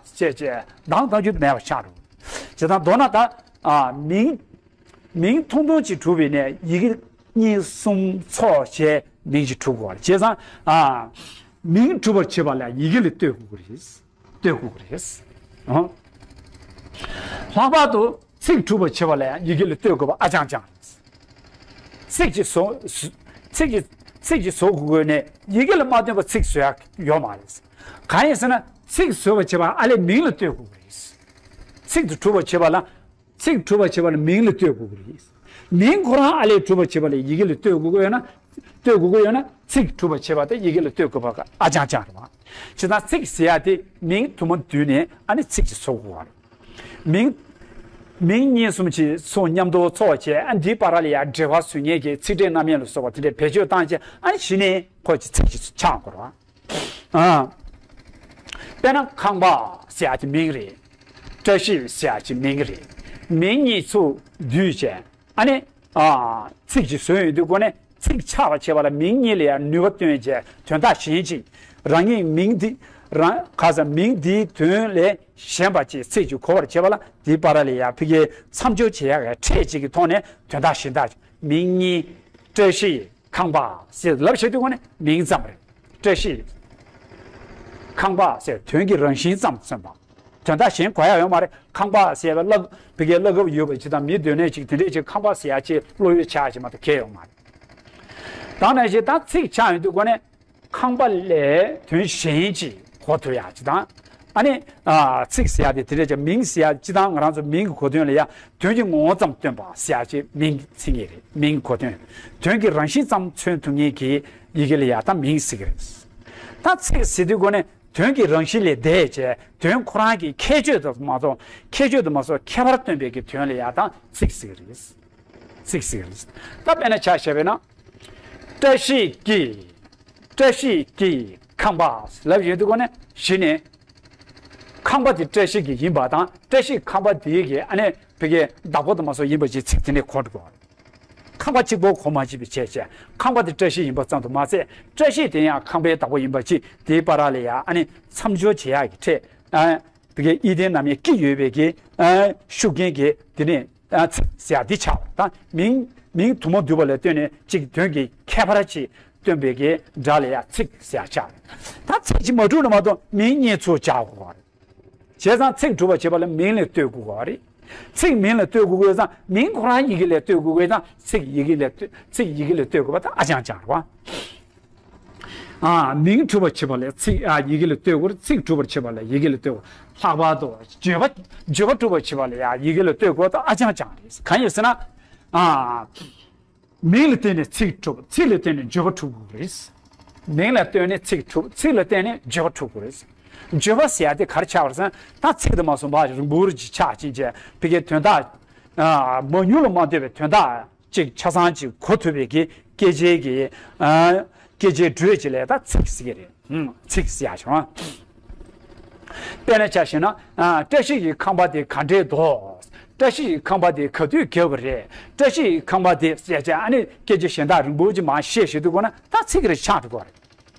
ཅེས་ཅེས་དང་དང་རྒྱུ་མེད་པ་ཆགས་འགྲོ། བྱས་ཙང་མདོར་ན་ད་ཨ་མིང་མིང་ཐུང་ཐུང་ཅིག་གྲུབ་པས་ནས་ཡི་གེ་གཉིས་གསུམ་ཚོགས་བྱས་མིང་ཅིག་གྲུབ་དགོས་རེད། བྱས་ཙང་ཨ་མིང་གྲུབ་པར་བྱེད་པ་ལ་ཡི་གེ་ལ་ལྟོས་དགོས་ཀྱི་རེད། ལྟོས་དགོས་ཀྱི་རེད། ཨང་། ལྷག་པར་དུ་ཚིག་གྲུབ་པར་བྱེད་པ་ལ་ཡང་ཡི་གེ་ལ་ལྟོས་དགོས་པ་ཨ་ཅང་ཅང་རེད། ཚིག་ཅིག་བཟོ། ཚིག་ཅིག་ཚིག་ཅིག་བཟོ་དགོས་དགོས་ནས་ཡི་གེ་ལ་མ་ལྟོས་པར་ཚིག་བཟོ་ཡག་ཡོད་མ་རེད། གང་ཡིན་ཟེར་ན་ཚིག་བཟོ་བར་བྱེད་པ་ཨ་ལས་མིང་ལ་ལྟོས་དགོས་ཀྱི་རེད། ཚིག་ཏུ་གྲུབ་པར་བྱེད་པ་ལ། ཚིག་གྲུབ་པར་བྱེད་པ་ལ་མིང་ལ་ལྟོས་དགོས་ཀྱི་རེད། མིང་ཁོ་རང་ཨ་ལས་གྲུབ་པར་བྱེད་པ་ལ་ཡི་གེ་ལ་ལྟོས་དགོས་ཀྱི་ཡོད་ན། ལྟོས་དགོས་ཀྱི་ཡོད་ན་ཚིག་གྲུབ་པར་བྱེད་པ་དེ་ཡི་གེ་ལ་ལྟོས་དགོས་པ་ཨ་ཅང་ཅང་རེད་བ། བྱས་ཙང་ཚིག་ཟེར་ཡ་དེ་མིང་དུ་མ་བསྡུས་ནས་ཨ་ནི་ཚིག་ཅིག་བཟོ་དགོས་པ་རེད། མིང་། མིང་གཉིས་གསུམ་ཅིག་ཚུར་མཉམ་དུ་ཚོགས་བྱས་ཨ་འདིའི་བར་ལ་ཡ་འབྲེལ་བ་བཟོ་མཁན་གྱི་ཚིག་ཕྲད་རྣམ་དབྱེ་ལ་སོགས་པ་དེ་འདྲ་བེད་སྤྱོད་བཏང་བྱས་ཨ་གཞི་ནས་ཁོ་ཅིག་ཚིག་ཅིག་ཆགས་དགོས་རེད་བ། ཨ། དཔེར་ན་ཁང་པ་ཟེར་ཡག་ཅིག་མིང་རེད། བཀྲ་ཤིས་ཟེར་ཡག་ཅིག་མིང་རེད། མིང་གཉིས་ཚུར་བསྡུས་བྱས་ཨ་ནི་ཨ་ཚིག་ཅིག་བཟོས་ཡོང་དུས་སྒོ་ནས་ཚིག་ཆགས་པ་བྱེད་པ་ལ་མིང་གཉིས་ལ་ཡང་ནུས་པ་བཏོན་བྱས་དོན་དག་གཞན་ཅིག་རང་ཉིད་མིང་འདི་རང་ག་ས་མིང་འདིའི་དོན་ལས་གཞན་པ་ཅིག་ཚིག་ཅིག་གོ་བར་བྱེད་པ་ལ་དེའི་བར་ལ་ཡང་ཕ་གིའི་མཚམས་སྦྱོར་བྱེད་ཡག་གི་ཕྲད་ཅིག་གི་ཐོག་ནས་དོན་དག་གཞན་དག་མིང་གཉིས་བཀྲ་ཤིས། ཁང་པ་ཟེར་ལབ་བྱེད་དུས་སྒོ་ནས་མིང་ཙམ་རེད། བཀྲ་ཤིས། ཁང་པ་ཟེར་དོན་གྱི་རང་བཞིན་ཙམ་མཚོན་པ། དོན་དག་གཞན་གོ་ཡག་ཡོད་མ་རེད། ཁང་པ་ཟེར་བའི་བླ་བི་གའི་བླ་གབ་ཡོད་པ་ཅིག་དང་མི་སྡོད་གནས་ཅིག་དེ་འདྲས་ཅིག་ཁང་པ་ཟེར་ཡག་ཅིག་བློ་ཡུལ་ཆགས་ཅིག་མ་གཏོགས་གལ་ཡོད་མ་རེད། དེ་ནང་བཞིན་ད་ཚིག་ཆགས་ཡོང་དུས་སྒོ་ནས་ཁང་པ་ལས་དོན་གཞན་ཅིག་གོ་ཐུབ་ཡག་ཅིག་དང་། ཨ་ནི་ཨ་ཚིག་ཟེར་ཡག་དེ་དེ་འདྲས་ཅིག་མིང་ཟེར་ཡག་སྤྱིར་བཏང་ང་རང་ཚོ་མིང་གི་གོ་དོན་ལ་ཡ། དོན་གྱི་ངོ་བོ་ཙམ་སྟོན་པ་ཟེར་ཡག་ཅིག་མིང་གི་མཚན་ཉིད་རེད། མིང་གི་གོ་དོན། དོན་གྱི་རང་བཞིན་ཙམ་མཚོན་ཐུབ་མཁན་གྱི་ཡི་གེ་ལ་ཡ་ད་མིང་ཟེར་གྱི་རེད། ད་ཚིག་ཟེར་དུས་སྒོ་ནས་དོན་གྱི་རང་བཞིན་ལས་འདས་བྱས་དོན་ཁོ་རང་གི་ཁྱད་ཆོས་དུ་མ་སོང་། ཁྱད་ཆོས་དུ་མ་སོང་ཁྱད་པར་སྟོན་པའི་གི་དོན་ལ་ཡ་ད་ཚིག་ཟེར་གྱི་རེད། ཚིག་ཟེར་གྱི་རེད། ད་དཔེར་ན་ཆ་བཞག་པ་ཡིན་ན། བཀྲ་ཤིས་ཀྱི། བཀྲ་ཤིས་ཀྱི་ཁང་པ་ལབ་ཡོང་དུས་སྒོ་ནས་གཞི་ནས། ཁང་པ་དེ་བཀྲ་ཤིས་ཀྱི་ཡིན་པ་དང་བཀྲ་ཤིས་ཁང་པ་དེའི་གི་ཨ་ནི་ཕ་གིའི་བདག་པོ་དུ་མ་སོང་ཡིན་པ་ཅིག་ཚིག་དེ་ནས་གོ་འགྲོ་གི་རེད། ཁང་པ་གཅིག་པོ་གོ་མ་ཆོད་པའི་བྱས་བྱས་ཁང་པ་དེ་བཀྲ་ཤིས་ཡིན་པ་ཙམ་དུ་མ་ཟད་བཀྲ་ཤིས་དེ་ཡང་ཁང་པའི་བདག་པོ་ཡིན་པ་ཅིག་དེའི་བར་ལ་ཡ་ཨ་ནི་མཚམས་སྦྱོར་བྱེད་ཡག་གི་ཕྲད་ཨ་ཕ་གིའི་ཨི་ལྡན་རྣམ་དབྱེ་ཀྱི་ཡོད་པའི་གི་ཨ་ཤུགས་རྐྱེན་གྱིས་དེ་ནས། ཚིག་ཟེར་ཡག་འདི་ཆགས་པ་དང་མིང་མིང་དུ་མ་བསྡུས་པ་ལ་ལྟོས་ནས་གཅིག་དོན་གྱི་ཁྱད་པར་ཅིག་སྟོན་པའི་གི་སྒྲ་ལ་ཡ་ཚིག་ཟེར་ཡག་ཆགས། ད་ཚིག་ཅིག་མ་གྲུབ་ན་མ་གཏོགས་མིང་གཉིས་ཚུར་སྦྱར་དགོས་པ་རེད། བྱས་ཙང་ཚིག་གྲུབ་པར་བྱེད་པ་ལ་མིང་ལ་ལྟོས་དགོས་པ་རེད། ཚིག་མིང་ལ་ལྟོས་དགོས་དགོས་ཙང་མིང་ཁོ་རང་ཡི་གེ་ལ་ལྟོས་དགོས་དགོས་ཙང་ཚིག་ཡི་གེ་ལ་ལྟོས་ཚིག་ཡི་གེ་ལ་ལྟོས་དགོས་པ་ད་ཨ་ཅང་ཅང་རེད་བ། ཨ། མིང་གྲུབ་པར་བྱེད་པ་ལ་ཚིག་ཨ་ཡི་གེ་ལ་ལྟོས་དགོས། ཚིག་གྲུབ་པར་བྱེད་པ་ལ་ཡི་གེ་ལ་ལྟོས་དགོས། ལྷག་པར་དུ་བརྗོད་པ་བརྗོད་པ་གྲུབ་པར་བྱེད་པ་ལ་ཡང་ཡི་གེ་ལ་ལྟོས་དགོས་ད་ཨ་ཅང་ཅང་རེད། གང་ཡིན་ཟེར་ན། ཨ། མིང་ལ་བརྟེན་ནས་ཚིག་གྲུབ། ཚིག་ལ་བརྟེན་ནས་བརྗོད་པ་གྲུབ་དགོས་རེད། མིང་ལ་ལྟོས་ནས་ཚིག་གྲུབ། ཚིག་ལ་བརྟེན་ནས་བརྗོད་པ་གྲུབ་དགོས་རེད། བརྗོད་པ་ཟེར་ཡ་དེ་ག་རེ་ཆགས་པ་རེད་ཟེར་ན་ད་ཚིག་དེ་མ་སོང་བ་རིང་པོ་ཅིག་ཆགས་ཕྱིན་བྱས་ཕ་གིའི་དོན་དག་ཨ། མང་ཉུང་ལ་མ་ལྟོས་པའི་དོན་དག་ཅིག་ཆ་ཚང་ཅིག་གོ་ཐུབ་པའི་གི་སྐད་ཆའི་གི་ཨ། སྐད་ཆའི་འགྲོས་ཅིག་ལ་ད་ཚིག་ཟེར་གི་རེད། ཧུམ། ཚིག་ཟེར་ཡག་བྱུང་། དཔེར་ན་ཆ་བཞག་ན་ཨ། བཀྲ་ཤིས་ཀྱི་ཁང་པ་དེ་ག་འདྲས་འདུག་བཀྲ་ཤིས་ཀྱི་ཁང་པ་དེ་ག་དུས་བརྒྱབ་པ་རེད། བཀྲ་ཤིས་ཀྱི་ཁང་པ་དེ་ཟེར་བྱས་ཨ་ནི་སྐད་ཆ་གཞན་དག་རིང་པོ་ཅིག་མར་བཤད་བཤད་དུས་སྒོ་ན་ད་ཚིག་རེ་ཆགས་འགྲོ་གི་རེད།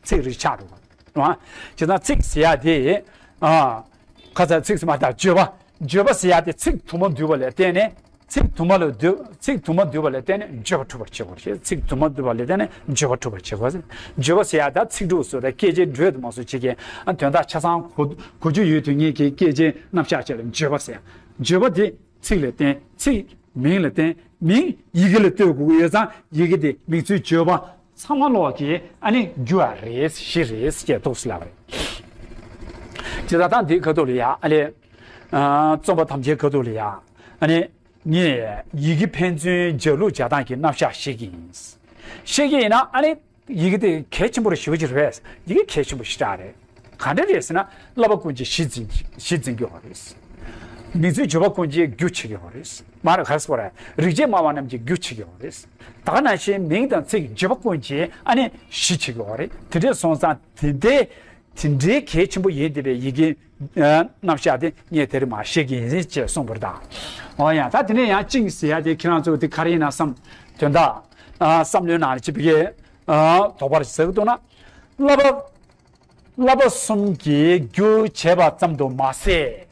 ཚིག་རེ་ཆགས་འགྲོ་གི་རེད། བྱས་ཙང་ཚིག་ཟེར་ཡག་དེ་ཨ། ཁ་ཚ་ཚིག་ཟེར་མ་ད་བརྗོད་པ་བརྗོད་པ་ཟེར་ཡག་དེ་ཚིག་དུ་མ་བསྡུས་པ་ལ་བརྟེན་ནས། ཚིག་དུ་མ་ལ་འདུས། ཚིག་དུ་མ་འདུས་པ་ལ་བརྟེན་ནས་བརྗོད་པ་གྲུབ་པར་བྱེད་དགོས་རེད། ཚིག་དུ་མ་འདུས་པ་ལ་བརྟེན་ནས་བརྗོད་པ་གྲུབ་པར་བྱེད་དགོས། བརྗོད་པ་ཟེར་ཡ་ད་ཚིག་གྲུབ་སོགས་དང་སྐད་ཆའི་འགྲོས་དུ་མ་སོགས་བྱེད་མཁན་དོན་དག་ཆ་ཚང་གོ་གོ་རྒྱུ་ཡོད་དུས་ངེད་ཀྱི་སྐད་ཆའི་རྣམ་གཞག་ཅིག་ལ་བརྗོད་པ་ཟེར། བརྗོད་པ་དེ་ཚིག་ལ་བརྟེན། ཚིག་མིང་ལ་བརྟེན། མིང་ཡི་གེ་ལ་ལྟོས་དགོས་ཀྱི་ཡོད་ཙང་ཡི་གེ་དེ་མིང་ཚུལ་བརྗོད་པ་ཚང་མ་ལོག་གི་ཨ་ནི་རྒྱུ་བ་རེད། གཞི་རེད་ཅེས་འདུག་སེ་ལབ་པ་རེད། ཇི་ལྟར་དང་འདིའི་ཁ་ཐུག་ལ་ཡ་ཨ་ལས། རྩོམ་པ་ཐམས་ཅད་ཁ་ཐུག་ལ་ཡ་ཨ་ནི། ངས་ཡི་གེ་ཕན་ཚུན་སྦྱར་ལུགས་སྦྱར་སྟངས་ཀྱི་རྣམ་གཞག་ཤེས་ཀྱི་ཡིན། ཤེས་ཀྱི་ཡིན་ན་ཨ་ནི་ཡི་གེ་དེ་གལ་ཆེན་པོ་རེད། ཞེ་པོ་ཅིག་རེད། ཡི་གེ་གལ་ཆེན་པོ་ཞེ་དྲག་རེད། ག་འདྲ་རེད་ཟེར་ན་བསླབ་པ་ཀུན་གྱི་གཞི་འཛིན་གཞི་འཛིན་གྱི་ཡོད་རེད། མིང་ཚིག་བརྗོད་པ་ཀུན་གྱི་རྒྱུ་བྱེད་ཀྱི་ཡོད་རེད། མ་རེད་ག་རེ་ཟེར་དགོས་རེད། རིགས་ཆད་སྨྲ་བ་རྣམས་ཀྱི་རྒྱུ་བྱེད་ཀྱི་ཡོད་རེད། ད་ག་ནང་བཞིན་མིང་དང་ཚིག་བརྗོད་པ་ཀུན་གྱི་ཨ་ནི་གཞི་བྱེད་ཀྱི་ཡོད་རེད། དེ་འདྲས་སོང་ཙང་དེ་འདྲའི་དེ་འདྲའི་གལ་ཆེན་པོ་ཡིན་བསྡད་པའི་ཡི་གེ་རྣམ་གཞག་དེ་ངས་དེ་རིང་མར་བཤད་ཀྱི་ཡིན་ཅེས་གསུངས་པ་རེད་ད། འོ་ཡང་ད་དེ་ནས་ཡང་གཅིག་ཟེར་ཡ་དེ་ཁྱེད་རང་ཚོ་དེ་ག་རེ་ཡིན་ན་བསམ། དོན་དག་བསམ་བློའི་ནང་ལ་ཅིག་བི་གའི་དོགས་པ་ཟེར་གི་འདུག་ན། བསླབ་པ་བསླབ་པ་གསུམ་གྱི་རྒྱུ་བྱས་པ་ཙམ་དུ་མ་ཟད།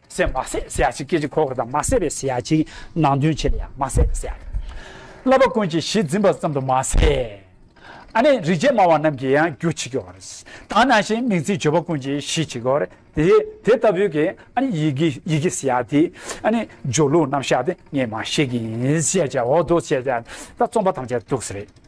ཟེར་མ་ཟད་ཟེར་ཡ་ཅིག་སྐད་ཅིག་གོ་དགོས་དང་མ་ཟད་པའི་ཟེར་ཡ་ཅིག་ནང་དོན་ཆེད་ལ་ཡང་མ་ཟད་ཟེར་ཡ། བསླབ་པ་ཀུན་གྱི་གཞི་འཛིན་པ་ཙམ་དུ་མ་ཟད། ཨ་ནི་རིགས་ཆད་སྨྲ་བ་རྣམས་ཀྱི་ཡང་རྒྱུ་བྱེད་ཀྱི་ཡོད་རེད། ད་ནང་བཞིན་མིང་ཚིག་བརྗོད་པ་ཀུན་གྱི་གཞི་བྱེད་ཀྱི་ཡོད་རེད། དེ་དེ་ལྟ་བུའི་གི་ཨ་ནི་ཡི་གེ་ཡི་གེ་ཟེར་ཡ་དེ་ཨ་ནི་སྦྱོར་ལུགས་རྣམ་གཞག་དེ་ངས་མར་བཤད་ཀྱི་ཡིན་ཟེར་བྱས་འོ་འདུག་བྱས་བྱས་ད་རྩོམ་པ་ཐམས་ཅད་འདུག་ཟེར་རེད།